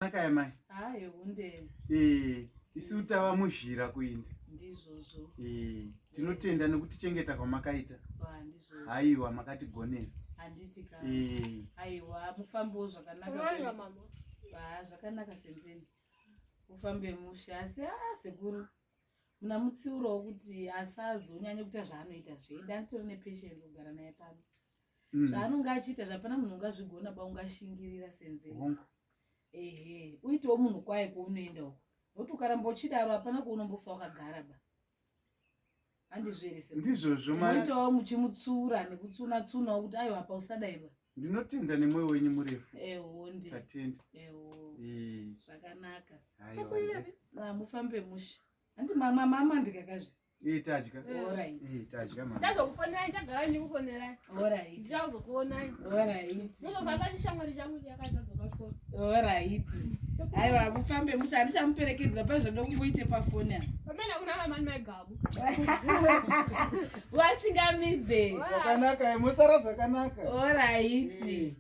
Zvakanaka yamai. Hayi hunde. Eh, isu tava muzhira kuinda. Ndizvozvo. Eh, tinotenda nekutichengeta kwamakaita. Wa ndizvozvo. Haiwa makatigonera. Handiti ka. Eh. Aiwa mufambewo zvakanaka. Aiwa mama. Ah, zvakanaka senzeni. Ufambe mushe asi ah sekuru. Munamutsiurawo kuti asazonyanye kuita zvaanoita zve. Ndanditori nepatience kugara naye pano. Zvaanonge achiita zvapana munhu ungazvigona ba ungashingirira senzeni. Hongu. Ehe, uitewo munhu kwaye kwaunoenda uko. Nokuti ukaramba uchidaro hapana kwaunombofa wakagara ba. Handizvo here sekuru? Ndizvozvo mai. Muitewo muchimutsura nekutsuna tsunawo kuti aiwa apa usadai ba. Ndinotenda nemwoyo wenyu murefu. Eho ndi. Tatenda. Eho. Eh. Zvakanaka. Haiwa. Na mufambe mushe. Handi mama mama ndikakazve. Eh tadya. Alright. Eh tadya mama. Ndazokufonerai, ndagara ndikufonerai. Alright. Ndichazokuonai. Alright. Ndozofamba chishamwari changu chakazadzoka kuchikoro. Alright. Aiwa mufambe mushe handichamuperekedza pane zvandokumboite pafoni apa. Pamene kuna mama nemaigabu. Wachingamidze. Zvakanaka, musara zvakanaka. Alright.